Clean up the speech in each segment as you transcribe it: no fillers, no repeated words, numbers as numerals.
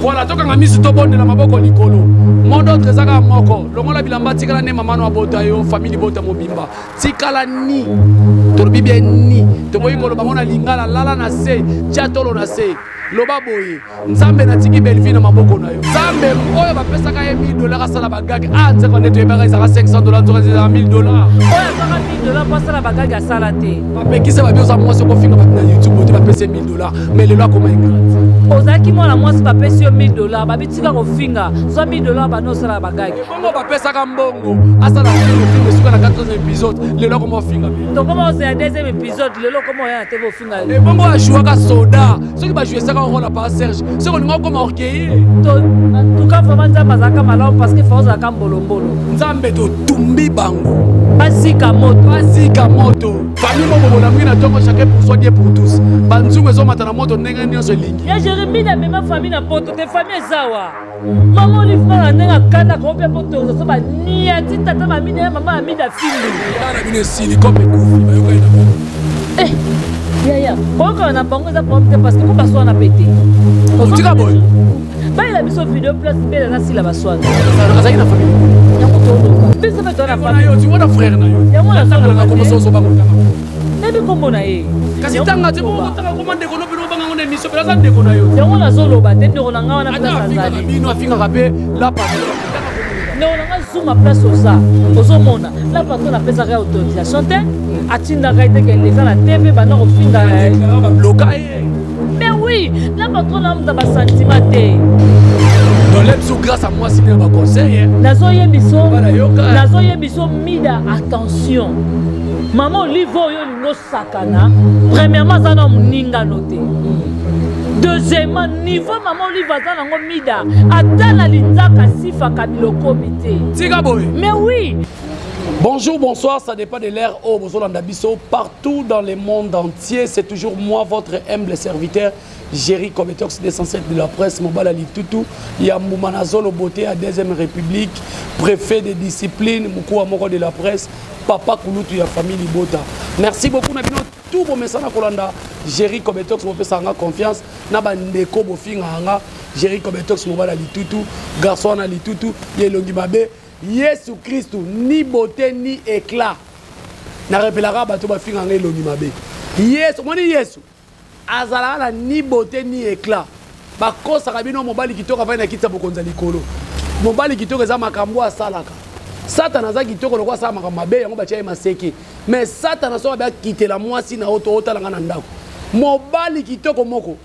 Voilà, tokanga misu tobondela maboko likolo. Mot d'ordre eza kaka moko. Longola bilamba tikala nde mama no abota yo, famille libota mobimba. Tikala ni. Tolobi bien ni. Toboyi koloba ngo na lingala, lala na se, tia tolo na se. Loba boye. Nzambe natiki Bellevue na maboko na yo. Nzambe oyo bapesaka ye 1000 dollars asala bagage. Ah, nzeko nde toyebaka ezalaka 500 dollars, nzoka ezalaka 1000 dollars. Oyo azwaka 1000 dollars mpo asala bagage asala te. Bapekisa babi oza mwasi okofinga bato na YouTube te bapesi ye 1000 dollars, mais lelo akoma ingrate. Ozalaki mwana mwasi bapesi yo 1000 dollars, babi tika kofinga, zwa 1000 dollars banda osala bagage. Bongo bapesaka mbongo asala film film esuka na 4 épisode, lelo akoma ofinga. Tokoma ozela deuxième épisode, lelo okoma oya na TV ofinga. Ebongo ajouaka soda. Soki bajouesaka role ya pa Serge, soki olinga okoma orgueilleux. En tout cas vraiment Nzambe azalaka malamu parce que faut ozalaka mbolombolo. Nzambe totumbi bango. Bazika moto. Bazika moto. Famille moko bolamuki na tongo, chacun pour soi, Dieu pour tous. Banzungu ezomata na moto ndenge nyonso elingi. Ya Jérémie na mema famille na poto te famille ezawa. Mama Olive na ndenge akanda ko mpe poto so ba niati tata mamina ya mama Amida fimbu. Bana bino esili kope ekufi bayokani na bango. Eh yaya koyokana na bango eza problème te parce que mpo baswana mpe te. Otika boye. Bayela biso video place bela na sila baswana. Azalaki na famille. Yango toloka. Biso mpe toza na famille. Yo tu wana frère na yo. Yango na sala na komo soso bango tanga. Nayebi kombo na ye. Kasi tanga te bongo tanga koma ndeko no bino banga ngo na émission pela za ndeko na yo. Yango nazoloba te ndeko na nga wana place azali. Bino afingaka pe la patronne. Ndeko na nga zuma place oza. Ozomona la patronne apesaka autorisation te. Atindaka ye te ke leka na TV banda kofinga. Bloka ye. Mais oui, la patronne amuta ba sentiment te. Donc là, biso grâce à moi, c'est bien ba conseil. Nazoyebiso, nazoyebiso mida attention. Maman Olive oyo olingo sakana, premièrement aza na moninga no te. Deuxièmement, niveau maman Olive aza nango mida, ata na linzaka sifa kabila okomi te. Tika boye. Mais oui. Bonjour, bonsoir, ça dépend de l'heure oyo bozolanda biso partout dans le monde entier. C'est toujours moi, votre humble serviteur, Jerry Cometox 207 de la presse, Mobala Litutu, ya Mbuma Nazolo Beauté à 2e République, préfet de discipline, Mukua Moko de la presse, Papa Kulutu ya famille Libota. Merci beaucoup, Nabino, tout bon message na kolanda Jerry Cometox, mopesa nga confiance, na ba ndeko bofinga nga, Jerry Cometox, Mobala Litutu, garçon na Litutu, yelongi mabe, Yesu Christu, ni beauté ni éclat. Na rappelaka bato bafinga nga elongi mabe. Yesu, moni Yesu azalaka na ni beauté ni éclat. Bakosaka bino mobali kitoko afai na kiti ya bokonzi ya likolo. Mobali kitoko eza makambo asalaka. Satan aza kitoko lokola asala makambo mabe yango batia ye maseke. Mais Satan asoka be akitela mwasi na oto otala nga na ndako. Mobali kitoko moko.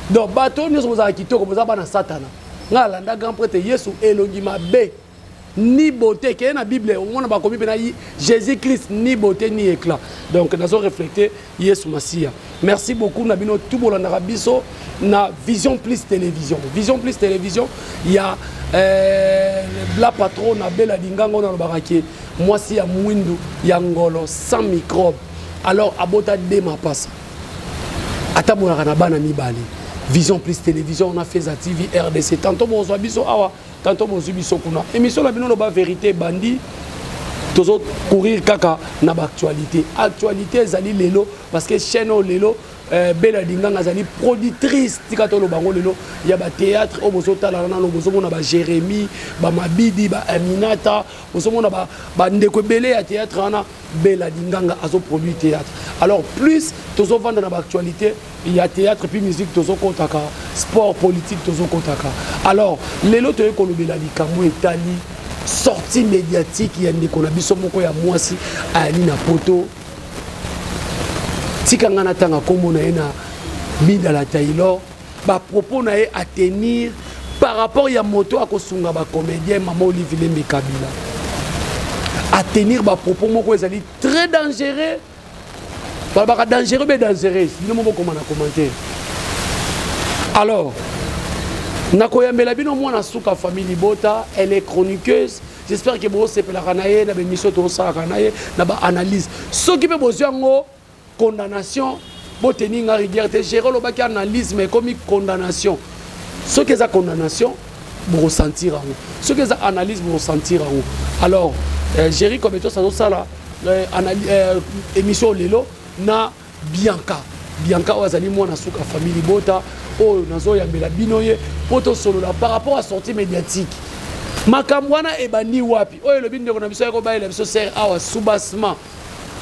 Donc bato nyonso bozala kitoko boza bana Satana. Nga alanda grand prêtre Yesu elongi mabe. Ni beauté keye na Bible omona bakomi pena Jésus Christ ni beauté ni éclat. Donc nazo refléter Yesu Masiya. Merci beaucoup na bino tout bolandaka biso na Vision Plus Télévision. Vision Plus Télévision il y a la patronne na Bella Dingango na lobaka ke mwasi ya mwindu ya ngolo sans microbe. Alors abota de mapasa. Atambolaka na bana mibale. Vision Plus Télévision on a fait za TV RDC. Tantôt bozwa biso awa, tantôt bozwi biso kuna. Émission na bino loba vérité bandi tozo courir kaka na ba actualité. Actualité ezali lelo parce que chaîne oyo lelo Bella Dinganga azali productrice tika to lobango lelo ya ba théâtre oyo bozotala nano bozomona ba Jérémie, ba Mabidi, ba Aminata, bozomona ba ndeko ebele ya théâtre wana. Bella Dinganga azo produit théâtre. Alors plus tozo vendre na ba actualité il y a théâtre puis musique tozo kotaka, sport politique tozo kotaka. Alors lelo toye kolobela likambo etali sortie médiatique ya ndeko na biso moko ya mwasi ayali na poto. Tika nga na tanga kombo na ye na Mida la Taylor, ba propos na ye à tenir par rapport ya moto akosunga ba comédien Mama Olive Lembe Kabila. À tenir ba propos moko ezali très dangereux. Balobaka dangereux be dangereux. Bino moko koma na commentaire. Alors, nakoyambela bino mwana suka famille Libota, elle est chroniqueuse. J'espère que bo sepelaka na ye na ba émission to salaka na ye na ba analyse. Soki pe bozwi yango condamnation, boteni nga rigueur te. Gérer lobaki analyse mais comme condamnation. Soki eza condamnation, bo ressentir yango. Soki eza analyse, bo ressentir yango. Alors, Jerry Kobeto, ça sala émission lelo na Bianca. Bianca oyo azali mwana suka famille libota oyo nazoyambela bino ye mpo tosolola par rapport à sortie médiatique. Makambo wana ebandi wapi? Oyo elobi ndeko na biso ya kobayela biso ser awa soubassement.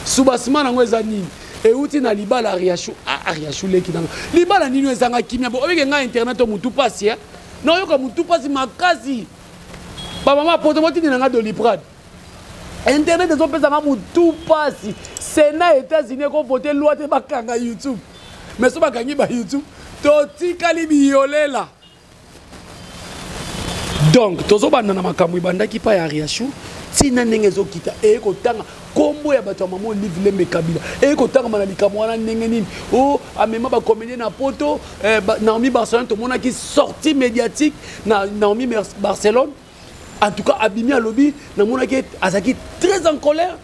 Soubassement nango eza nini? Euti na libala Ariachou. Ah, Ariachou leki nanga. Libala nini ezanga kimia bo oyeke nga internet o mutu pasi eh. Nayoka mutu pasi makasi. Ba mama poto botindi nanga Doliprane. Internet ezopesa nga mutu pasi. Sénat États-Unis eko voter loi te bakanga YouTube. Mais so bakangi ba YouTube totikali biyolela. Donc tozobanda na makambo ebandaki pa ya Ariachou ntina ndenge ezokita eye kotanga kombo ya bato ya mama Olive Lembe Kabila eye kotangama na likambo wana ndenge nini o amema bacomédien na poto Naomi Barcelone tomonaki sortie médiatique na Naomi Barcelone en tout cas abimi alobi namonaki azalaki très en colère.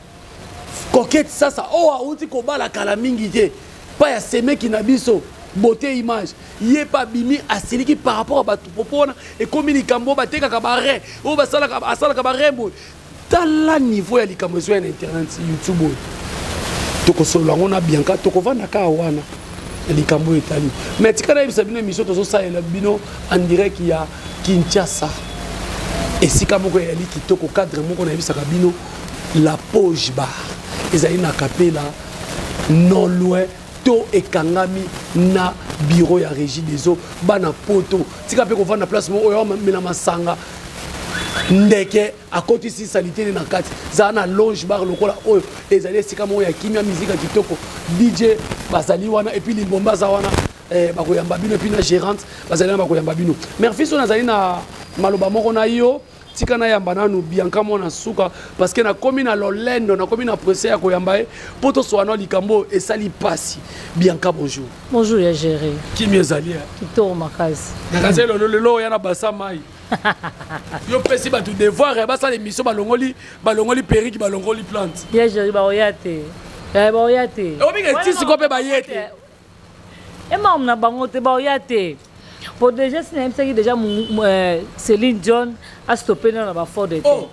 Coquette sasa oyo awuti kobala kala mingi te pa ya semeki na biso beauté image ye pa abimi asiliki par rapport à bato popo wana ekomi likambo oyo batekaka barein oyo basalaka asalaka barein boye. Tala niveau ya likambo ezoya na internet YouTube oyo tokosolola yango na Bianca, tokovanda kaka wana na likambo oyo etali. Mais tika nayebisa bino émission tozosalela bino en direct ya Kinshasa, esika moko eyali kitoko, cadre moko nayebisaka bino la Poge Bar ezali na Kapela non loin to ekangami na bureau ya Régie des Eaux bana poto. Tika pe kovanda place moko oyo amela masanga ndeke akotisi salite na kati. Zala na lounge bar lokola oyo ezali esika moko ya kimia, musique ya kitoko, DJ bazali wana et puis limbomba za wana bakoyamba bino et puis na gérante bazali wana bakoyamba bino. Merci so nazali na maloba moko na yo. Tika na yamba nanu Bianca mwana suka parce que na komi na lolendo, na komi na pressé ya koyamba ye poto soana likambo esali pasi. Bianca bonjour. Bonjour ya Géry. Kimi ezali ya? Kitoko makasi. Na kasi lolo lelo ya na basa mai. Yo pesi batu devoir ya basala émission balongoli, balongoli perruque, balongoli plante. Ya Géry ba oyate. Ya ba oyate. Obike tisi ko pe ba yete. E mamu na bango te ba oyate. Pour déjà si na yebisaki déjà Céline Dion a stoppé na ba fort de Oh,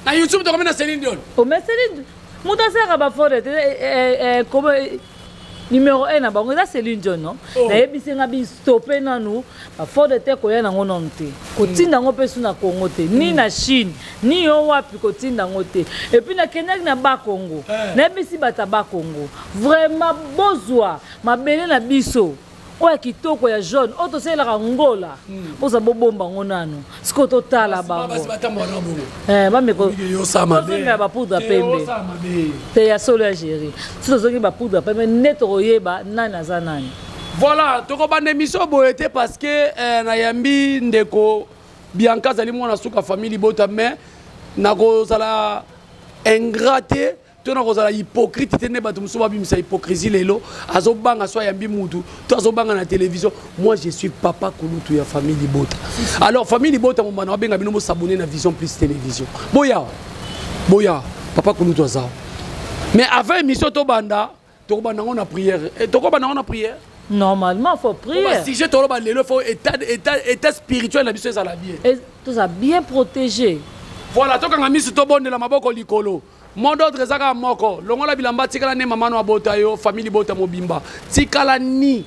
na YouTube to na Céline Dion. Oh mais Céline moto asalaka ba fort de comment numéro 1 na bango eza Céline Dion non? Oh. Na yebisi nga bi stoppé nanu ba fort de terre koya nango nanu te. Kotinda ngo pe su na Congo te, ni na Chine, ni yo wapi kotinda ngo te. Et puis na kendaki na ba Congo. Eh. Na yebisi bata ba Congo. Vraiment bozwa mabele na biso. Oyo kitoko ya jaune, oyo tosalelaka ngola. Boza bobomba ngo nanu. Siko totala Basi, bango. basi batambola na bongo. Bameko. Oyo yo osala mabe. Tozongi ba poudre Te pembe. osala mabe. Te ya solo ya Géry. Si tozongi ba poudre pembe, nde tokoyeba nani aza nani. Voilà, tokobanda émission boye te parce que nayambi ndeko Bianca azali mwana suka famille libota, mais nakozala ingrat te, to nakozala hypocrite te nde bato mosusu babimisa hypocrisie lelo, azobanga so ayambi mutu, to azobanga na télévision. Moi je suis papa kulutu ya famille libota. Alors famille libota mombana babenga bino bosabonner na Vision Plus Télévision. Boya, boya, papa kulutu aza. Mais avant émission tobanda, tokobanda ngo na prière. Et tokobanda ngo na prière. Normalement, faut prier. Ba sujet toloba lelo, faut état spirituel na biso ezala bien. Et toza bien protégé. Voilà, tokanga misu tobondela maboko likolo. Mot d'ordre ezaka moko. Longola bilamba tikala ne mama no abota yo, famille bota mobimba. Tikala ni.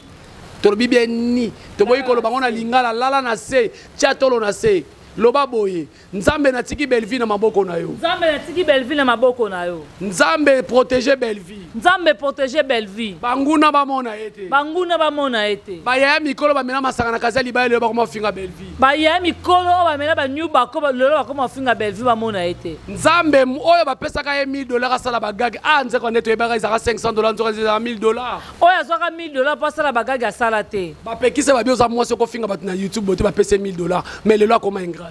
Tolobi bien ni. Toboyi koloba ngo na lingala, lala na se, tia tolo na se. Loba boye. Nzambe natiki Bellevue na maboko na yo. Nzambe natiki Bellevue na maboko na yo. Nzambe protéger Bellevue. Nzambe protéger Bellevue. Banguna bamona ete. Banguna bamona ete. Bayaya mikolo bamela masanga na kaza libaya lelo bakoma finga Bellevue. Bayaya mikolo oyo bamela ba new bako lelo bakoma finga Bellevue bamona ete. Nzambe oyo bapesaka ye mille dollars asala ba gag. Ah nzeko ndeto yebaka ezaka 500 dollars nzoka ezaka mille dollars. Oyo azwaka mille dollars po asala ba gag asala te. Bapekisa ba bioza mwasi okofinga bato na YouTube bote bapesa mille dollars mais lelo akoma ingrate.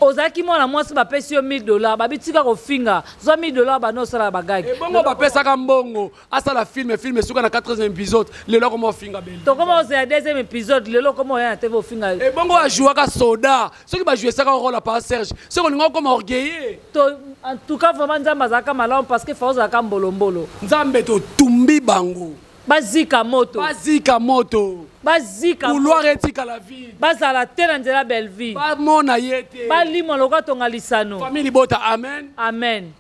Ozalaki mwana mwasi bapesi yo mille dollars, babi tika kofinga, zwa mille dollars bano osala ba gag. E bongo bapesaka mbongo, asala film, film suka na 4e épisode, lelo akoma ofinga Bellevue. Tokoma ozela 2e épisode, lelo okoma oya na TV ofinga. E bongo ajouaka soda, soki ba jouesaka rôle pa Serge, soki olinga okoma orgueilleux. To, en tout cas vraiment Nzambe azalaka malamu parce que fa ozalaka mbolombolo. Nzambe totumbi bango. Bazika moto. Bazika moto. Bazika Couloir etika la vie. Bazala te na nzela Bellevue. Bamona ye te. Balimo lokola tonga lisano. Famille libota, amen. Amen.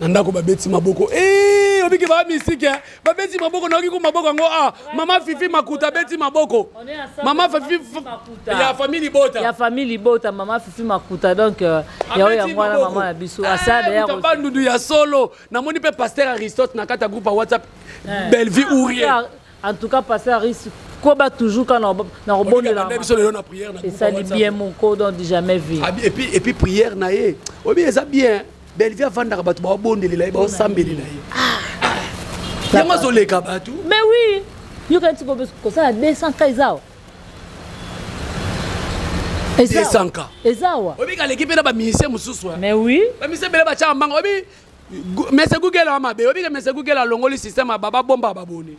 Na ndako babeti maboko. Eh, obiki ba misike, babeti maboko nayoki ku maboko yango ah, mama Fifi Makuta abeti maboko. Mama Fifi ya famille Libota. Ya famille Libota, mama Fifi Makuta donc euh, ya oyo yango wana mama na biso. Eh, Asala d'ailleurs. Bandundu ya solo. Namoni pe pasteur Aristote na kati ya groupe ya WhatsApp. Eh. Bellevue ou rien. En tout cas, pasteur Aris koba toujours quand na kobondela. Biso lelo na prière na esali bien moko donc jamais vu. Ah, et puis prière na ye. Obi eza bien. Bellevue avandaka bato baobondelela ye baosambelela ye. Ah. Yango azoleka bato. Mais oui, yoka nti kosala 200 ka eza awa. 200 ka. Eza awa. Obi kaleki mpe na ba musicien mosusu. Mais oui. Ba musicien ebele batyaka mbanga obi Mese Google a mabe obi ke Mese Google alongoli système ya baba bomba baboni.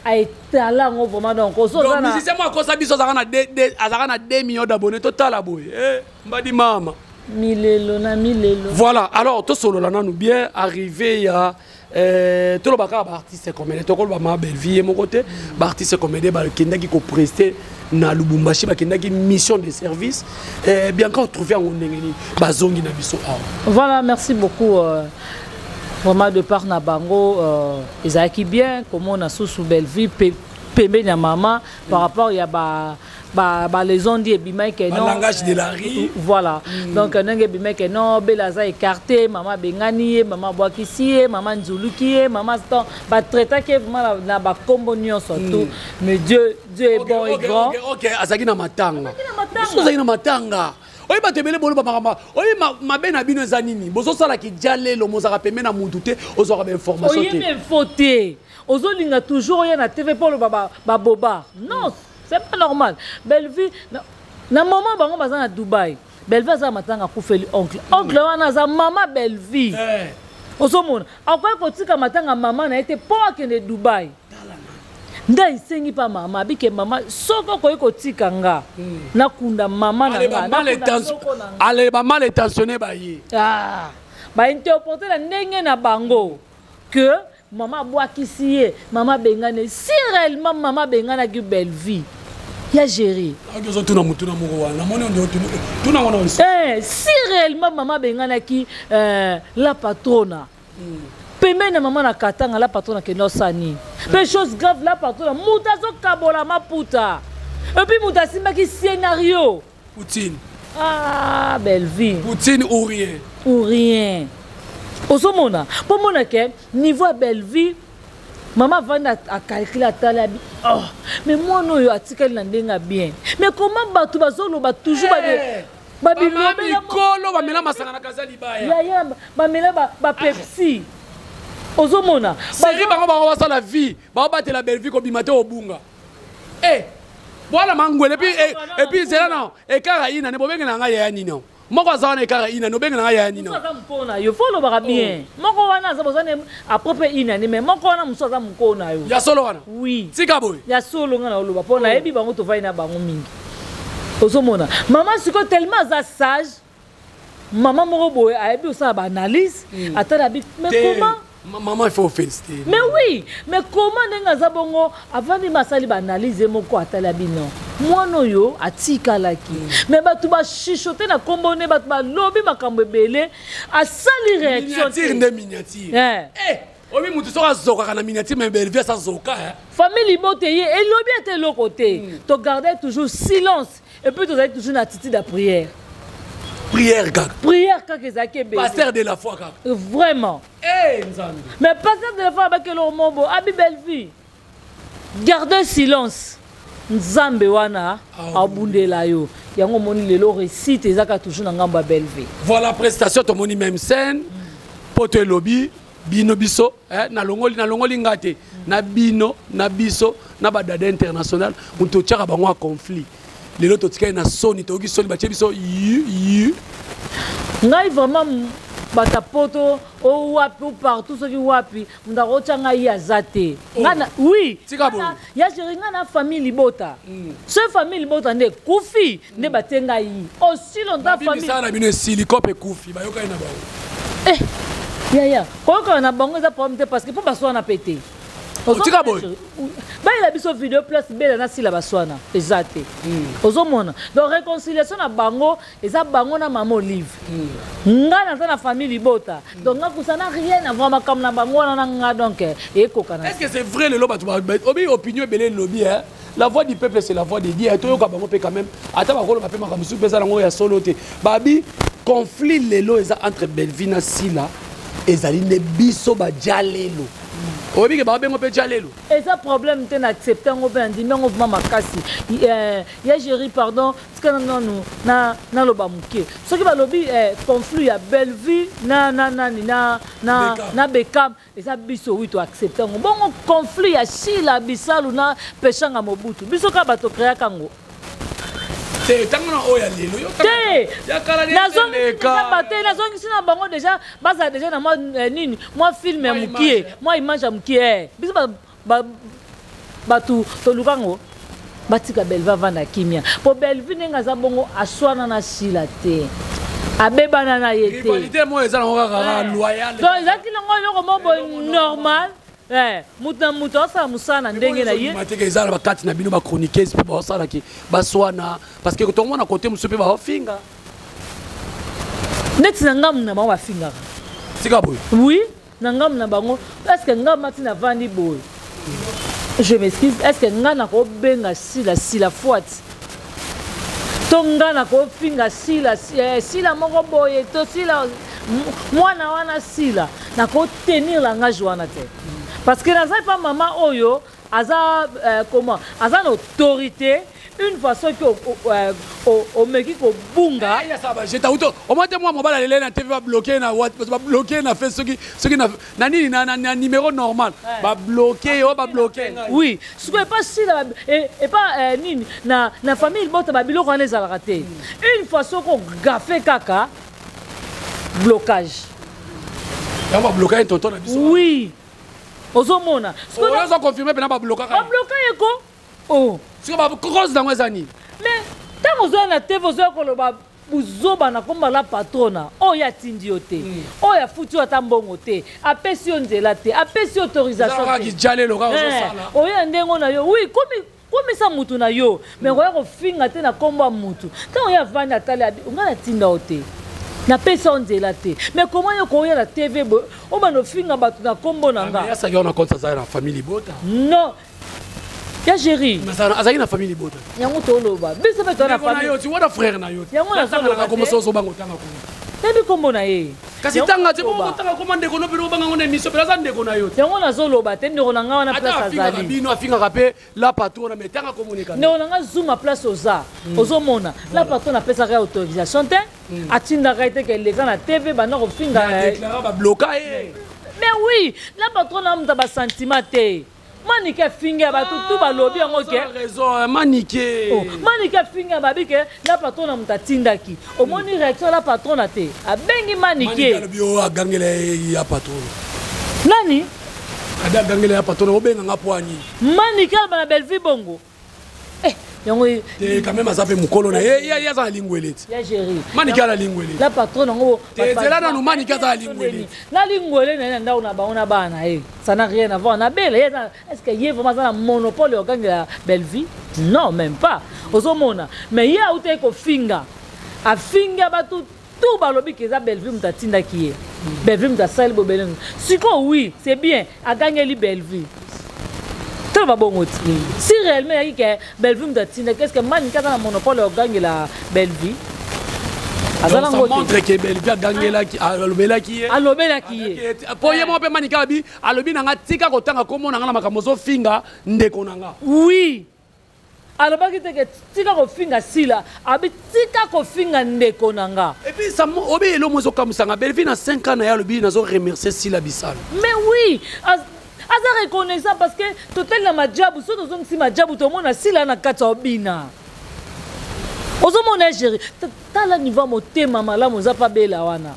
Aetala yango vraiment donc ozo donc musicien moko akosa biso azalaka na azalaka na 2 millions d'abonnés totala boye eh mbadi mama milelo na milelo. Voilà, alors tosolola nanu bien arrivé ya euh, toloba kaka baartiste comédien tokoloba ma bellevie ye moko te baartiste comédien bakendaki kopreste na lubumbashi bakendaki mission de service eh, bianca otrouve yango ndenge nini bazongi na biso awa. Voilà, merci beaucoup euh, vraiment de part na bango euh, ezalaki bien komona susu bellevie pe, pembeni ya mama par rapport ya ba ba ba les ont dit ebimaki ke non langage de la rue voilà donc ndenge ebimaki ke non bela aza écarté mama abengani ye mama abwakisi ye mama nzuluki ye mama batraitaki ye vraiment na bakombo nyonso tout mais Dieu Dieu est bon et grand. Ok, azalaki na matanga. Azalaki na matanga. Oyi bato ebele boloba makambo oyi mabe na bino eza nini bozosala kidia lelo mozalaka pembe na mutu te ozwaka bainformation te oyebi info te ozolinga toujours oya na tv mpo oloba baboba non c'est pas normal. Bellevue na moment bango baza na Dubai, Bellevue aza matanga akufeli oncle oncle wana aza mama Bellevue eh. Ozomona akoki kotika matanga mama na ye te mpo akende Dubai nde esengi mpa mama abike mama soki okoki kotika nga nakunda mama na nga. Ale ba mal intentionné baye ah, bainterprete na ndenge na bango que mama abwakisi ye, mama abengani. Si réellement mama abenganaki Bellevue ya gérer ozotuna motuna moko wana namoni tuna wana. Eh, si réellement mama abenganaki euh, la patrona pembeni na mama na katanga, la patrona akende osala nini? Mpe chose grave, la patrona moto azokabola maputa et puis moto asimbaki scénario. Poutine. Ah, Bellevue. Poutine ou rien. Ou rien. Ozomona mpo mona ke niveau ya Bellevue mama avandi acalcule atali abi oh mais mwana oyo atikali na ndenge ya bien mais comment bato bazoloba toujours hey. Babilobela bamela masanga na kaza libaya yaya bamela bapepsi ozomona seri bango bango basala vie baobatela Bellevue kobima te obunga eh bwana mangwele et puis zela na ekara ina ne bobengela ngai yaya nini moko aza wana ekara ina ne obengela ngai yaya nini. Aza mokolo na yo fo olobaka bien moko wana aza boza ne apropre ina ne mais moko wana mosusu aza mokolo na yo. Ya solo wana. Oui. Tika boye. Ya solo nga na oloba mpo nayebi bango tovai na bango mingi. Ozomona mama sikoyo tellement aza sage mama moko boye ayebi osala baanalyse atala bi mais comment. Maman, il faut féliciter. Mais oui, mais comment ndenge aza bongo avandi masali baanalyse ye moko atala bino mwana oyo atikalaki mais bato bachuchote na nkombo ne bato balobi makambo ebele asali réaction. Miniature nde miniature. Eh. Eh, obi mutu soki azokaka na miniature mais Bellevue asazoka. Famille libote ye elobi ata eloko te togarde toujours silence et puis tozali toujours na attitude ya prière. Prière kaka. Prière kaka ezalaki ebele. Pasteur de la foi kaka. Vraiment. Eh, Nzambe. Mais pasteur de la foi abaki eloko mobo abi Bellevue garde silence nzambe wana abundela yo yango omoni lelo réussite ezaka toujours na ngambo ya Bellevue. Voilà prestation tomoni même scène poto elobi bino biso eh, nalongoli nalongoli nga te na bino na biso na badada international moto otiaka bango ya conflit lelo totikali na soni toyoki soni batie biso yu yu. Ngai vraiment bato poto o wapi o partout soki wapi moto akotya ngai ye aza te. Oui. Tika boye. Ya géri ngai na famille libota so famille libota nde ekufi nde batie ngai aussi longtemps famille misala na bino esili kope ekufi bayokani na bango. Eh, yaya koyokana na bango eza problème te parce que mpo baswana mpe te. Otika boye. Bayela biso video place Bela na Sila baswana eza te. Ozomona. Donc réconciliation na bango eza bango na mama Olive. Nga naza na famille libota. Donc nga kusa na rien à voir makambo na bango wana na nga donc ekokana. Est-ce que c'est vrai lelo bato obi opinion ebele lobi hein? La voix du peuple, c'est la voix de Dieu. Toyoka bango pe quand même. Ata bakolo ba pe makambo mosusu pe eza nango ya solo te. Babi conflit lelo eza entre Bellevue na Sila ezali nde biso ba djalelo. Oyebi ke babengo pe djalelo. Eza problème te na accepte yango pe nandimi yango vraiment makasi. Ya Jerry pardon, tika nanu na naloba moke. Soki balobi conflit ya Bellevue na na nani na na na Beckham eza biso oui to accepte yango. Bongo conflit ya Sheila Bisalu na Peshanga Mobutu biso kaka bato créaka yango. Te ntango na oyo ya lelo yo te nazongisi na bango déjà bazala déjà na mwa nini mwa film ya mokie mwa image ya mokie biso bato toluka yango batika Bellevue avanda kimia po Bellevue ndenge aza bongo aswana na Sila te abebana na ye te rivalité moko eza nango kaka loyal donc ezalaki nango eloko moko boye normal. Moto na moto asala mosala na ndenge na ye. Mateka eza na bakati na bino ba chroniqueuse mpe baosalaki baswana parce que tomona côté mosusu mpe baofinga neti na ngambu na bango bafingaka tika boye. Oui, na ngambu na bango parce que ngambu mati na vandi boye. Je m'excuse, est-ce que nga nakobenga Sila Sila Fouati to nga nakofinga Sila Sila moko boye to Sila mwana wana Sila nakotenir langage wana te parce que naza pa mama oyo aza comment aza na autorité une fois soki omeki kobunga omate mwa mobali alele na TV babloke na babloke na fe soki soki na nini na numéro normal babloke yo babloke. Oui, soki epa Sila epa nini na famille bota babiloko wana ezalaka te. Une fois soki ogafe kaka blocage. Yango babloka ye tonton na biso. Oui. Ozomona. Ozo confirmer pena babloka kaka. Babloka ye ko. Oh. Siko ba cause nango eza nini? Mais ntango ozoya na TV ozoya koloba buzoba na komba la patrona oyo atindi yo te, oyo afuti yo ata mbongo te, apesi yo nzela te, apesi yo autorisation te. Oyo ya ndenge na yo, oui, komi komisa mutu na yo, mais oya kofinga te na kombo ya mutu. Ntango ye avandi atali abi, nga natinda yo te, napesi yo nzela te, mais comment yo koya na TV boye obanda ofinga bato na kombo na nga? Yasaki wana compte azali na famille libota. Non. Ya Jerry. Azali na famille libota. Yango toloba. Biso pe toza na famille. Yo ti wana frère na yo. Yango nazoloba. Kombo soso bango tanga kombo. Nayebi kombo na ye. Kasi tanga te bongo tanga kombo ndeko no pe obanga ngo na émission pe aza ndeko na yo. Yango nazoloba te ndeko na nga wana place azali. Bino afingaka pe la patrona mais tanga communication. Ndeko na nga zuma place oza. Ozomona la patrona apesaka autorisation te. Atindaka ye te ke leka na TV banda kofinga. Déclara ba bloka ye. Mais oui, la patrona amuta ba sentiment te. Manike afinga bato tu balobi yango ke. Raison, Manike. Oh, Manike afinga babi ke la patrona moto atindaki. Omoni réaction la patrona te. Abengi Manike. Manike alobi o agangela ya patrona. Nani? Abi agangela ya patrona obenga nga po ani. Manike alba na Bellevue bongo. Yango te quand même aza pe mukolo na ye ye aza na lingwele ti. Ya Jerry. Manike ala lingwele. La patrona ngo. Te zela nanu Manike aza na lingwele. Na lingwele na ndao na bango na bana ye. Ça n'a rien à voir. Na belle, est-ce que ye vraiment un monopole au gang de la Bellevue? Non, même pas. Ozomona. Mais ye auté ko finga. A finga batu tout balobi ke za Bellevue mutatinda ki ye. Bellevue mutasali bo belen. Siko oui, c'est bien. A gagné li Bellevue. Tout va bon aussi. Si réellement il y a que Bellevue mutatinda, qu'est-ce que Manike a un monopole au gang de la Bellevue? Donc, ça montre que Bellevue a gagné là, alobelaki ye. Alobelaki ye. Po ye moko pe Manike abi, alobi na nga tika kotanga kombo na nga na makambo ozo finga ndeko na nga. Oui. Alobaki te ke tika kofinga Sila, abi tika kofinga ndeko na nga. Et puis ça obi elo mozo kamusanga Bellevue na 5 ans na ya alobi nazo remercier Sila Bisalo. Mais oui, aza reconnaissant parce que totel na majabu, so tozongisi majabu tomona Sila na kati ya obina. Ozomona Jerry, tala niveau motema malamu oza pa bela wana.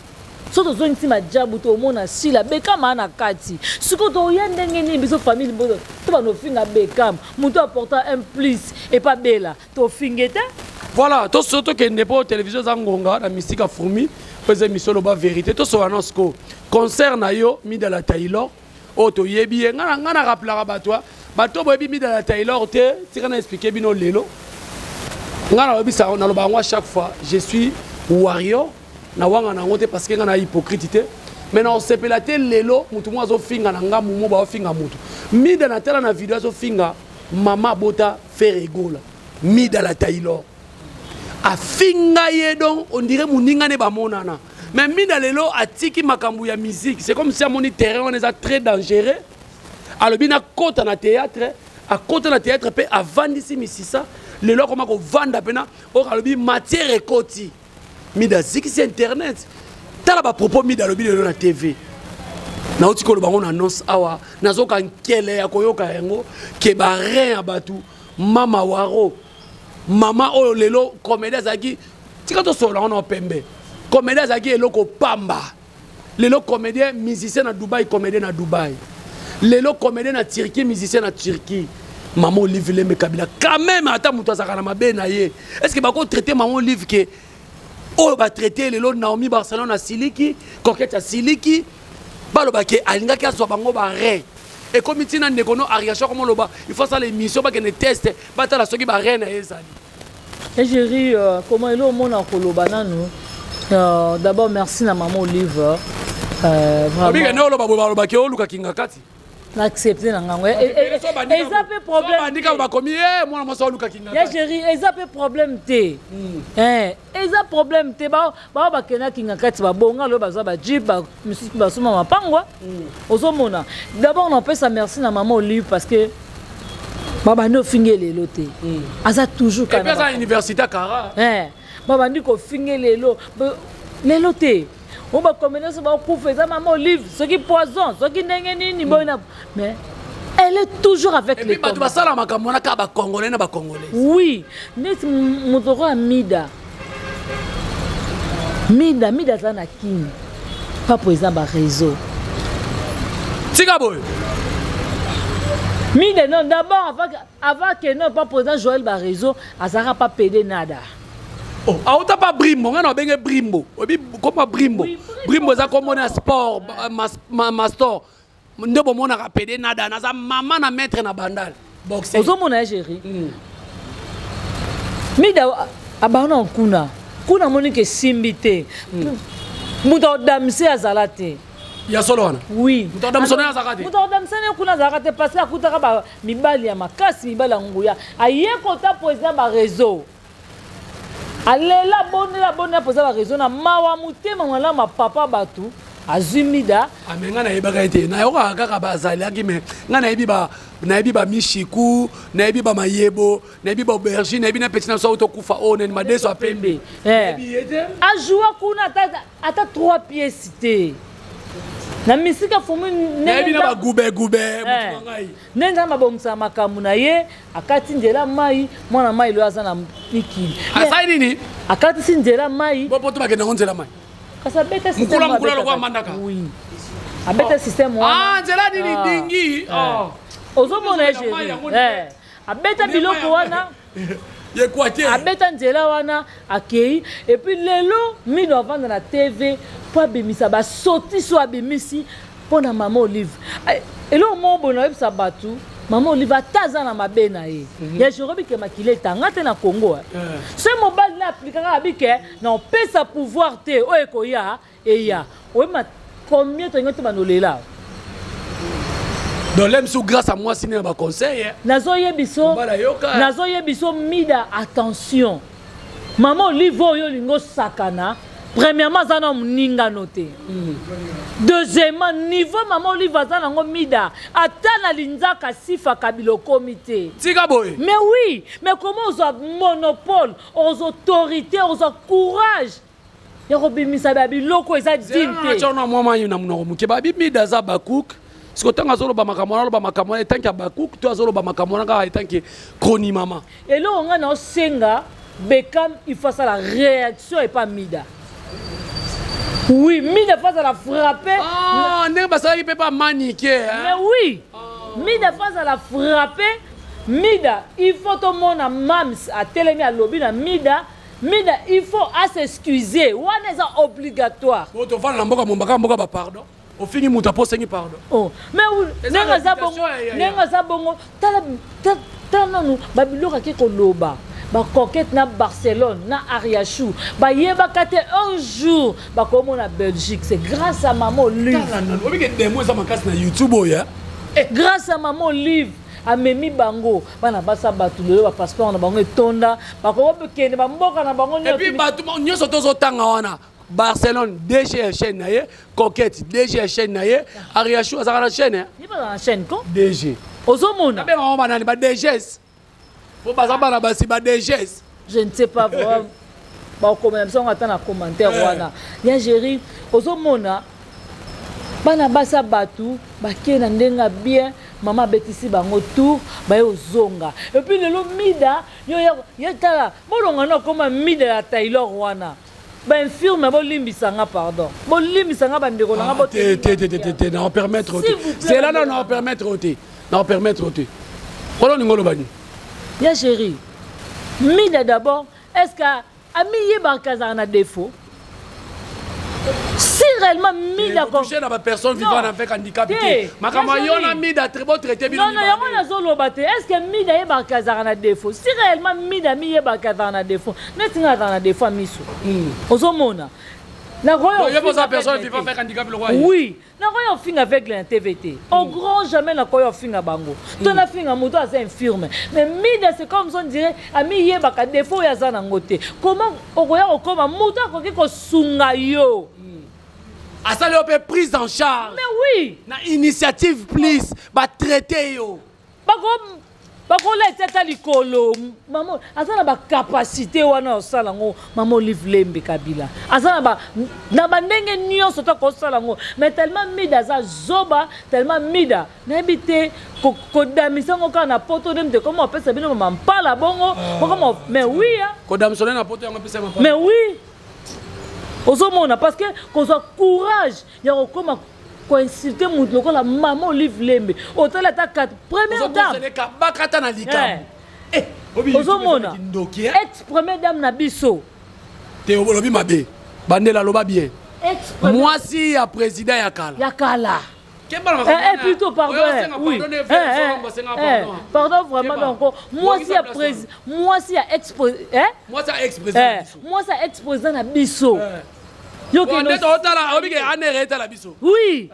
So tozongisi majabu tomona Sila bekama na kati. Siko toya ndenge nini biso famille bozo to bano finga bekam, mutu apporta un plus et pas bela. To fingeta. Voilà, to soto kende po télévision za ngonga na mystique fourmi, pese émission loba vérité to so annonce ko concert na yo Mida la Taylor. Oyo toyebi ye, nga nga na rappelaka bato, bato boyebi Mida la Taylor te, tika na expliquer bino lelo. Nga nalobisa, naloba yango à chaque fois, je suis warrior, na wanga na yango te parce que nga na hypocrite te. Mais na osepela te lelo mutu moko azofinga na nga mumu baofinga mutu. Mida na tala na video azofinga mama bota Ferre Gola. Mida la Taylor. Afinga ye donc on dirait muninga ne bamonana. Mais Mida lelo atiki makambo ya musique, c'est comme si amoni terrain wana eza très dangereux. Alobi na kota na théâtre, akota na théâtre pe avandisi misisa, lelo akoma kovanda pena, oyo alobi matière ekoti. Mida azikisi internet. Tala ba propos Mida alobi lelo na TV. Nauti koloba ngo na annonce awa, nazoka nkele ya koyoka yango ke ba rein ya batu mama waro. Mama oyo lelo comédie azalaki tika tosolola ngo na pembe. Comédie azalaki eloko pamba. Lelo comédien musicien na Dubaï, comédien na Dubaï. Lelo comédien na Turquie, musicien na Turquie. Maman Olive Lembe Kabila quand même ata mutu azalaka na mabe na ye. Est-ce que bako traiter Maman Olive ke oyo ba traiter lelo Naomi Barcelone na Siliki, Coquette ya Siliki, baloba ke alingaki azwa bango ba rein. Et comme tina ndeko no Ariasha comme loba, il faut ça l'émission ba kene test, batala soki ba rein na ye ezali. Et j'ai ri comment elo mona koloba nanu. D'abord merci na maman Olive. Vraiment. Obika ne oloba boba oloba ke oluka kinga kati. Na accepter na ngango. Eza pe problème. Bandika ba komi eh mwana mwasi oluka kinga. Ya chérie, eza pe problème te. Eh, eza problème te ba ba ba kena kinga kati ba bonga lo baza ba jeep ba misusu ba soma mapangwa. Ozomona. D'abord on pesa merci na maman Olive parce que baba no finge lelo te. Aza toujours kana. Et puis aza université kara. Eh, baba ndi ko finge lelo. Lelo te. On ba combiner so ba kufa eza maman Olive, soki poison, soki ndenge nini boyna. Mais elle est toujours avec Et les puis bato basala makambo wana kaka ba Congolais na ba Congolais. Oui, neti motoko ya Mida. Mida, Mida aza na Kin. Pas pour eza ba réseau. Tika boy. Mida non, d'abord avant que non pas président Joël ba réseau, azara pas pédé nada. Oh, auta pas Brimbo, ngana benge Brimbo. Obi koma Brimbo. Oui, Brimbo. Brimbo za komona na sport, mastor. Nde bomona ka pédé nada, naza mama na maître na bandal. Boxer. Ozomona géri. Mida abana kuna. Kuna moni ke simbi te. Muto odamse azala te. Ya solo wana? Oui. Muto odamse na azala te. Muto odamse na kuna azala te parce que akutaka ba mibali ya makasi, mibali ya nguya. Aye kota président ba réseau. Alela bonela bonela président ba réseau na mawa mutema malamu papa batu azwi mida. Ah, mais nga nayebaka ete, nayokaka kaka bazalaki, mais nga nayebi ba, nayebi ba Mishiku, nayebi ba Mayebo, nayebi ba aubergine, nayebi na petit na so tokufa o neni madeso ya pembe. Eh. Nayebi ye te. Ajoua kuna ata 3 pièces te. Na misika fomi ndenge Nayebi na nza- ba gube gube, Eh. mutu na ngai. Ndenge nzambe abongisa makambo na ye, akati nzela mai, mwana mai lo aza na mikili. Asali nini? Akatisi nzela mai. Bo poto bakende ngo nzela mai. Kasi abeta système Mukula, wana mukula abeta lokola kaka. mandaka. Oui. Abeta système wana. Ah, nzela nini Ah. dingi? Eh. Ah. Ozomona ye Nzela mai chérie. yango Eh. Abeta Nzela biloko mai wana. Ye kwa te. Abeta nzela wana akei et puis lelo mino avanda na TV po abimisa ba soti so abimisi po na mama Olive. Ay, eloko moko boye nayebisa bato, mama Olive ata aza na mabe na ye. Ya Jérobi ke makila etanga te na Congo, eh. Soki mobali na aplikaka abi ke na opesa pouvoir te oyo ekoya eya. Oyeba combien tolingi to banolela? Donc l'aime sous grâce à moi siné ba conseil, hein. Nazoyebiso, Mbala yoka. nazoyebiso mida attention. Maman Olive oyo lingo sakana, premièrement aza na moninga no te. Deuxièmement, niveau maman Olive aza nango mida, ata na linzaka sifa kabilo comité. Tika boy. Mais oui, mais comment oza monopole, aux autorités, aux courage? Ya kobimisa ba biloko eza digne te. Zela na mwa mayi na munoko moke. Ba bi mida za ba cook. Siko tanga azoloba makambo wana, aloba makambo wana, etanke ya ba cook, to azoloba makambo wana kaka etanke chroni mama. Eloko nga na osenga Beckham, il faut ça la réaction et pas Mida. Oui, Mida face à la frapper. Ah, ndenge basalaki pe pa manique, hein. Mais oui. Mida face à la frapper. Mida, il faut tout le monde à Mams à Télémi à lobby na Mida. Mida, il faut à s'excuser. Wana eza obligatoire. Bon, to fana na mboka mombaka mboka ba pardon. Ofingi moto apo osengi pardon. Oh, mais ndenge aza bongo, ndenge aza bongo, tala tala nanu babiloko ake koloba bacoquette na Barcelone na Ariachou bayebaka te un jour bakomona Belgique. C'est grâce à maman Olive. Obike demo eza makasi na YouTube oyo. Eh? Grâce à maman Olive amemi bango bana basa bato lelo bapasseport na bango etonda, bakokokende bamboka na bango. Et puis bato nyonso tozotanga wana, Barcelone DG ya chaîne na ye, Coquette DG ya chaîne na ye, Ariachou azalaka na chaîne. Ye bazala na chaîne ko DG. Ozomona abenga banani? Ba DGs po baza bana basi, ba DGs. Je ne sais pas vraiment, bakomela biso yango ata na commentaire wana ya Géri. Ozomona bana basi ya bato bakei na ndenge ya bien, mama abetisi bango tour, baye ozonga. Et puis lelo Mida yo ye tala bolonga na okoma Mida ya Taylor wana, bainfirme. Bolimbisanga, pardon, bolimbisanga bandeko na nga. Te te te te te, na permettre te, c'est là na permettre te, na permettre te. Wana olingi oloba nini? Ya Géri, Mida d'abord, est ce que amiyebaka azalaka na défaut? Si réellement Mida Touché na bapersonne vivant avec handicap te, makambo yo na Mida bo traité bino. Non, yango nazoloba te. Est ce que Mida ayebaka azalaka na défaut? Si réellement Mida miyebaka azalaka na défaut, neti nga azalaka na défaut ya miso, ozomona. Nakoya personne vivant avec handicap. Oui, nakoya ofinga aveugle na TV te, au grand jamais nakoya ofinga bango to nafinga moto aza infirme. Mais Mida, c'est comme on dirait amiyebaka défaut oyo aza nango te. Comment okoya kokoma moto akoki kosunga yo? Asali yo mpe prise en charge. Mais oui. Na initiative plus batraite yo. Bakoleta ata likolo. Mama aza na bacapacité wana osala yango. Mama Olive Lembe Kabila aza na bandenge nyonso to akosala yango, mais tellement Mida aza zoba, tellement Mida nayebi te kodamisa yango kaka na poto nde mte koma opesa bino mampala bongo okoma. Mais oui. Kodamisone na poto yango epesa. Mais oui, ozomona, parce que kozwa courage ya kokoma koinsulte moto lokola mama Olive Lembe, otali ata 4 première dame. Bakata na likambo. Ozomona ex première dame na biso. Te, olobi mabe, bandela, aloba bien, mwasi ya président ya kala. Ya kala. Eh, plutôt pardon, oui. Pardon vraiment. Donc mwasi ya président, mwasi ya ex, eh? Mwasi ya ex président. Mwasi ya ex président na biso. Otala obike anere etala biso. Oui,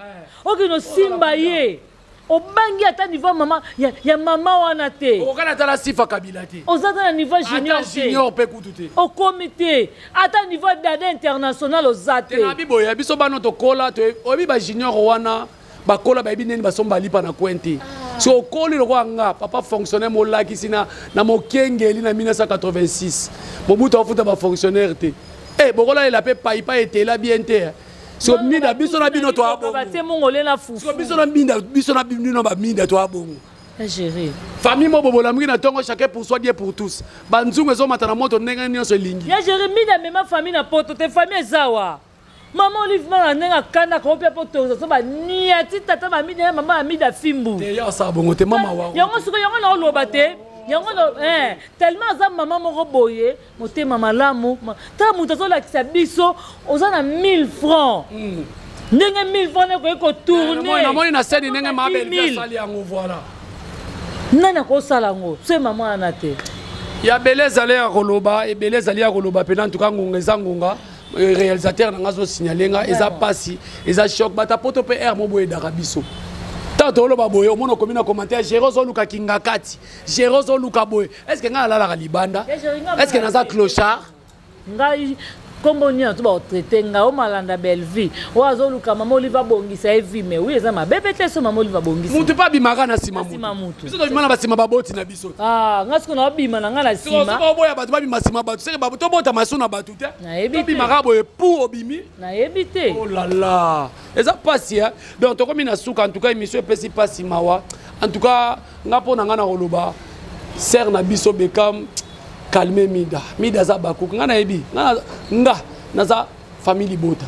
okende osimba ye, obangi ata niveau mama ya mama wana te. Okokana ata na Sifa Kabila te. Oza ata na niveau junior te. Junior mpe kutu te. Okomi te ata niveau dada international, oza te. Na biboya biso bano tokola, oyebi bajunior wana bakola, bayebi ndeni basomba lipa na coin te. So okoli lokola nga, papa fonctionnaire molakisi na mokengeli na 1986, Mobutu afuta bafonctionnaire te. E bokolalela mpe paipai etela bien te. So Mida, biso na bino toya bongo. Biso na Mida, biso na bino baMida toya bongo. Famille mo bobolamuki na ntongo, chacun pour soi, Dieu pour tous. Banzungu ezomata na moto ndenge nyonso elingi. Ya Jérémi, Mida mema famille na poto te. Famille ezawa mama Olive mana ndenge akandaka opia mpo autorisation baniati tata baMida ya mama ya Mida fimbu. Te, ya osala bongo te, mama wa. Yango sikoyo, yango na oloba te yango tellement aza mama moko boye, motema malamu. Tala moto azolakisa biso, oza na 1000 francs, ndenge 1000 francs ekoki kotourne. Namoni na seni ndenge mabeli asali yango, voilà. Nani akosala yango so mama wana te? Ya ebele ezali ya koloba, ebele ezali ya koloba mpena. Ntuka ngonga eza ngonga. Réalisateur na nga azosignale nga, eza pasi, eza choc. Bata poto mpe aire mo boye edaka biso. Ntango toloba boye, omona okomi na commentaire: "Géri ozoluka kinga kati, Géri ozoluka boye." Est ce que ngai nalalaka libanda? Est ce que naza clochard? Ngai nkombo nini to bakotraite ngai? O malanda Bellevie oyo azoluka mama Olive abongisa ye vie. Mais oui, eza mabe pe te so mama Olive abongisa. Mutu mpe abimaka na nsima mutu. Biso tobima na basima baboti na biso. Nga siko naobima na ngai na nsima. Oboya bato babima nsima bato, seke tobota maso na bato te. Nayebi te. Tobimaka boye pu obimi. Nayebi te. Oh là là, eza pasi. Donc tokomi na suka. En tout cas émission epesi pasi, mawa. En tout cas nga mpo na nga na koloba, sœur na biso Bekam, calme Mida. Mida aza bakuku, nga nayebi nga naza famille libota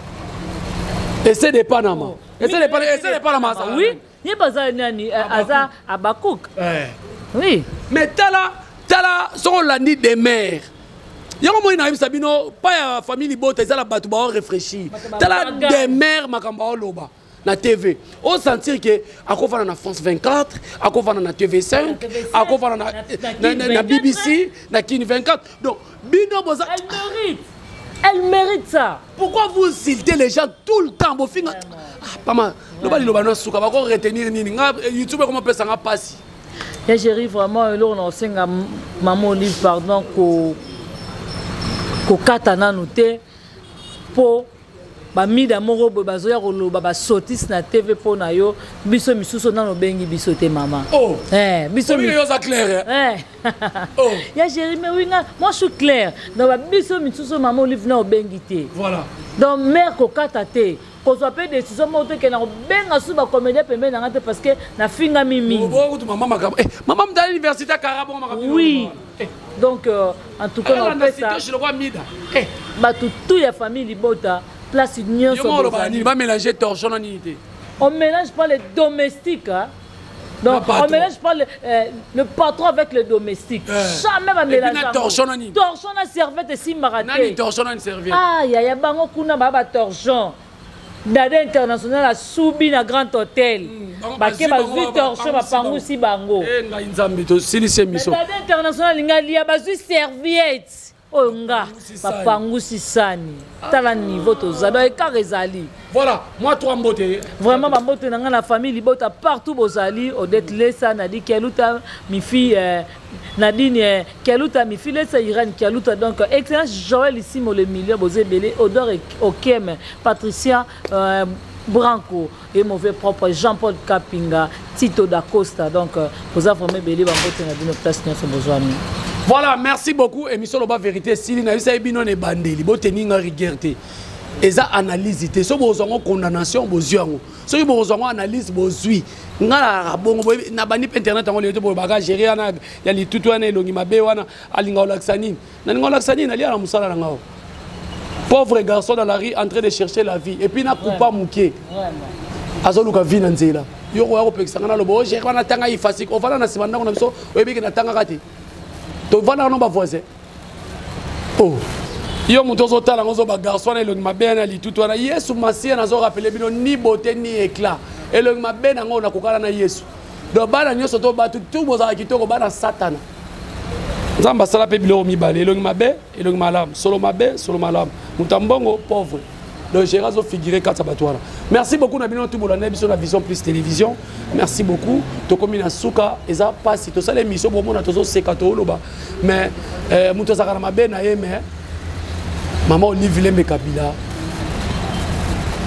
ese de Panama, ese de Panama, ese de Panama. Oui, ye baza nani, aza Abakuk, oui. Mais tala, tala, soki olandi Demer yango, moi nayebisa bino pa ya famille libota eza na bato bao réfléchir. Tala Demer, makambo aoloba. Na TV, osentir ke akofanda na France 24, akofanda na TV5, akofanda na BBC, na Kin 24. Donc bino boza Elle mérite, elle mérite ça. Pourquoi vous insultez les gens tout le temps? Bofinga, ah, pama loba liloba no suka bako retenir nini? Nga YouTube ekoma pesa nga pasi. Ya Géri, vraiment eloko na osenga mama Olive, pardon, ko kokata nanu te, mpo bamida moko boye bazoya koloba basotise na TV mpo na yo. Biso misusu nano obengi biso te, mama. Oh. Eh, biso oza clair. Eh. Oh. Ya Géri, mais oui, nga moi je suis clair. Donc biso misusu, mama Olive na obengi te. Voilà. Donc mare kokata te, kozwa mpe décision moko te ke na kobenga su bacomédien pembeni na nga te, parce que nafingami mingi. Mama makambo, mama mutala université akara bongo makambo. Oui, donc en tout cas napesa bato tout ya famille libota, place nyonso. Bamélange torchon na nini te. On mélange pas les domestiques, hein? Donc, on mélange pas le patron avec le domestique. Jamais va mélanger. Torchon na nini? Torchon na serviette esimbaka te. Nani torchon na serviette? Ah, ya ya bango kuna ba torchon. Dada International asubi na Grand Hôtel. Bake bazwi torchon, bapangusi bango. Ngai Nzambe, tosilisi émission. Dada International alinga lia, bazwi serviette oyo nga bapangusi sani. Tala niveau toza, donc écart ezali. Voilà, moi trois mbote. Vraiment bambote na ngai na famille libota partout bozali: Odette Lesa, Nadi Keluta, Mifi, Nadine Kialuta, Mifi Lesa, Irane Kialuta, donc excellence Joël Isimo le milieu, boza ebele, Odor Okem, Patricia Branco et mauvais propre, Jean-Paul Kapinga, Tito Dacosta. Donc boza vraiment ebele, bambote na bino place nyonso bozwami. Voilà, merci beaucoup. Émission Loba Vérité, sili na bisa bino ne bandeli, boteni nga rigueur te. Eza analyse te. So bozwa ngo condamnation, bozwi yango. Soki bozwa ngo analyse, bozwi. Nga na bongo na bandi pe internet yango lelo te, bolobaka gérer wana ya litutu wana, elongi mabe wana, alinga olakisa nini? Nalinga olakisa nini? Nalia na mosala na ngao. Pauvre garçon dans la rue en train de chercher la vie et puis na kupa moke. Azoluka vie na nzela. Yo koya kopekisa nga naloba o gérer wana tanga ifasik, ovanda na nsima ndako na biso, oyebiki natangaka te. Tovandaka no bavoisin. Oh. Yo moto ozotala yango, ozoba garçon wana elongi mabe wana, litutu wana. Yesu Masiya nazorappeler bino, ni beauté ni éclat. Elongi mabe nango nakokala na Yesu. Donc bana nyonso to bato tu bozala kitoko, bana Satana. Nzambe asala mpe biloko mibale: elongi mabe, elongi malamu, solo mabe, solo malamu, moto ya mbongo, pauvre. Donc gérard azofigure kati ya bato wana. Merci beaucoup na bino tu bolanda biso na Vision Plus Télévision. Merci beaucoup. Tokomi na suka, eza mpasi tosala émission, bomona tozoseka, tooloba, mais moto azalaka na mabe na ye. Mais mama Olive Lembe Kabila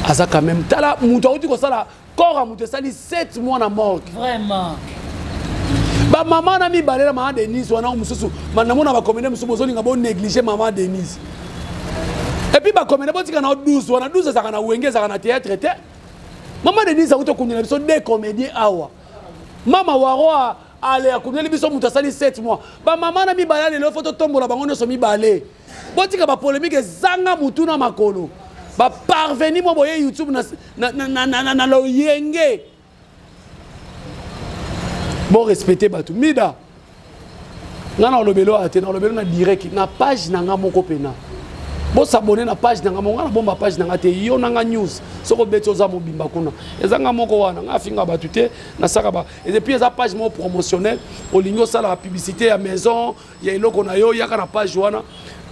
aza quand même, tala moto auti kosala corps ya moto esali 7 mois na morgue. Vraiment. Bamama na mibale na mama Denise wana mosusu, namona bacomédien mosusu bozolinga bonéglige mama Denise. Et puis bacomédien botika na 12 wana, 12 ezalaka na wenge, ezalaka na théâtre te. Mama Denise akuti okundela biso deux comédien awa. Mama Waro ale akundeli biso moto asali 7 mois. Bamama na mibale lelo fo totombola bango nyonso mibale. Botika bapolémique ezanga mutu na makolo. Baparveni mwa boye YouTube na loyenge. Borespecte bato. Mida nga na olobelo aya te, na olobelo na direct na page na nga moko mpena. Bosabone na page na nga moko. Nga na bomba page na nga te. Yo na nga news, soki obeti oza mobimba kuna, eza nga moko wana. Nga afinga bato te, nasaka ba. Et puis eza page moko promotionnel. Olingi osala publicité ya maison, ya eloko na yo, yaka na page wana,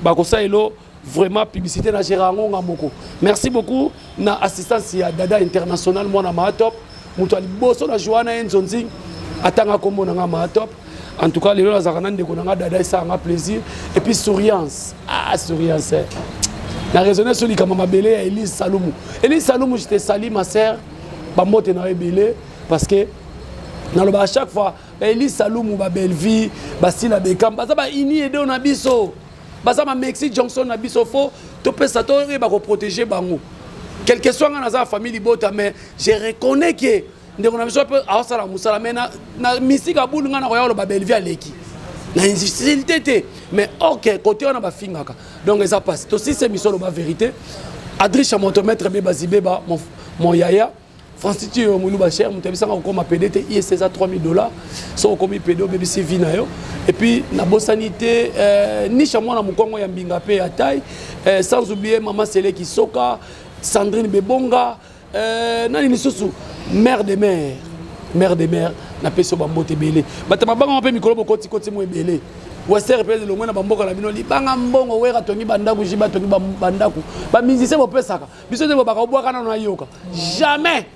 bakosala elo vraiment publicité na gérer yango nga moko. Merci beaucoup na assistance ya Dada International, mwana Maatop, moto ya liboso na joa na ye nzonzi atanga nkombo na nga Maatop. En tout cas lelo nazalaka na ndeko na nga Dada, esalanga plaisir. Et puis Souriance, ah Souriance, na raisonne sur likambo mabele ya Elise Salumu. Elise Salumu, je te salue ma sœur, bambote na yo ebele, parce que naloba à chaque fois Elise Salumu, babelvie, basila bekam, baza baini edo na biso, baza ba Maxi Johnson na biso. Fo topesa, toyeba koprotéger bango. Quelque soit nga naza ya famille libota, mais je reconnais que ndeko na biso mpe aosala mosala. Mais na mystique abulu, nga na koya koloba Bellevie aleki na injustice te, mais ok, côté wana bafingaka, donc eza pasi. Tosisi émission Loba Vérité. Adricha Motomètre Beba Zibeba, mon yaya Francis Tio Moluba cher, moto abisanga kokoma PD te, IS eza 3000 $. So okomi PD, obebisi vie na yo. Et puis nabosani te nisha mwana mokongo ya mbinga mpe ya tai, sans oublier mama Seleki Soka, Sandrine Bebonga. Euh, nani lisusu mère de mère mère de mère napesi yo bambote ebele bato mabanga mpe mikolo bokotikoti mo ebele wester mpe elongwe na bamboka na bino libanga mbongo wera atongi bandako jiba atongi bandako bamusicien bopesaka biso te bobaka obwaka nano ayoka jamais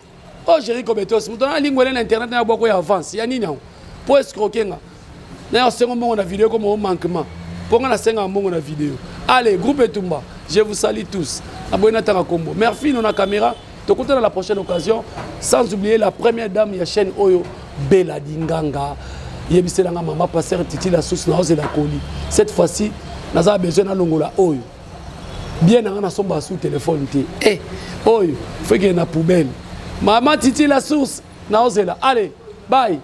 o oh, géri kobetos moto na lingwele na internet na bwako ya avance ya nini yango mpo escroke nga na yo sengo mbongo na video comme au manquement mpo nga nasengaka mbongo na video allez groupe etumba je vous salue tous naboyi natanga kombo merfino na caméra tokutana la prochaine occasion sans oublier la première dame ya chaîne oyo bela dinganga yebiselanga mama pasteur titi la source naozela koli cette fois-ci naza besoin nalongola oyo bien nanga nasomba sous téléphone te eh, oyo fekende na poubelle mama titi la source naozela allez bye.